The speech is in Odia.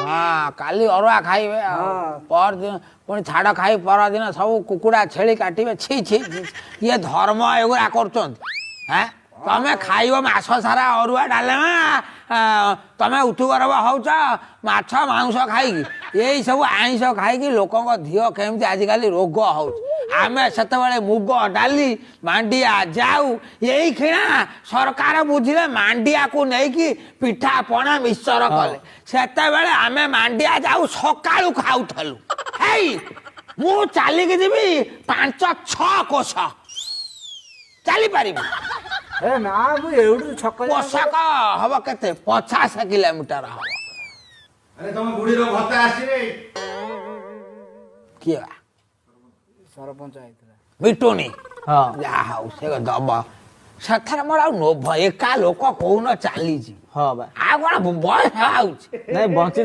ହଁ, କାଲି ଅରୁଆ ଖାଇବେ ଆଉ ପରଦିନ ପୁଣି ଛାଡ଼ ଖାଇ ପରଦିନ ସବୁ କୁକୁଡ଼ା ଛେଳି କାଟିବେ। ଛି ଛି ଛି, ଇଏ ଧର୍ମ ଏଗୁଡ଼ା କରୁଛନ୍ତି? ହେଁ, ତମେ ଖାଇବ ମାସ ସାରା ଅରୁଆ ଡାଲମା, ତମେ ଉତୁ ଗରବ ହଉଛ ମାଛ ମାଂସ ଖାଇକି। ଏଇ ସବୁ ଆଇଁଷ ଖାଇକି ଲୋକଙ୍କ ଦିହ କେମିତି ଆଜିକାଲି ରୋଗ ହଉଛି। ଆମେ ସେତେବେଳେ ମୁଗ ଡାଲି, ମାଣ୍ଡିଆ ଯାଉ। ଏଇ ଖିଣା ସରକାର ବୁଝିଲେ, ମାଣ୍ଡିଆକୁ ନେଇକି ପିଠା ପଣା ମିକ୍ସଚର କଲେ। ସେତେବେଳେ ଆମେ ମାଣ୍ଡିଆ ଯାଉ ସକାଳୁ ଖାଉଥିଲୁ। ହେଇ, ମୁଁ ଚାଲିକି ଯିବି 5-6 କୋଷ, ଚାଲିପାରିବି? ଏ ନା, ମୁଁ ଏଇଠୁ ଛକ ଯାଏଁ। ପୋଷାକ ହବ କେତେ? 50 କିଲୋମିଟର ହବ। ଆରେ, ତମ ବୁଢୀର ଭତ୍ତା ଆସିରେ। କିଏ ବା? ସରପଞ୍ଚ ଆଇଥିଲା। ମିଟୁନି? ହଁ। ଯାହା ହଉ, ସେ ଦବ। ସେଥିରେ ମୋର ଆଉ ଲୋଭ, ଏକା ଲୋକ କହୁନ ଚାଲିଛି। ହଁ ବା। ଆଉ କଣ ବୟସ ହଉଛି? ନାଇଁ, ବଞ୍ଚି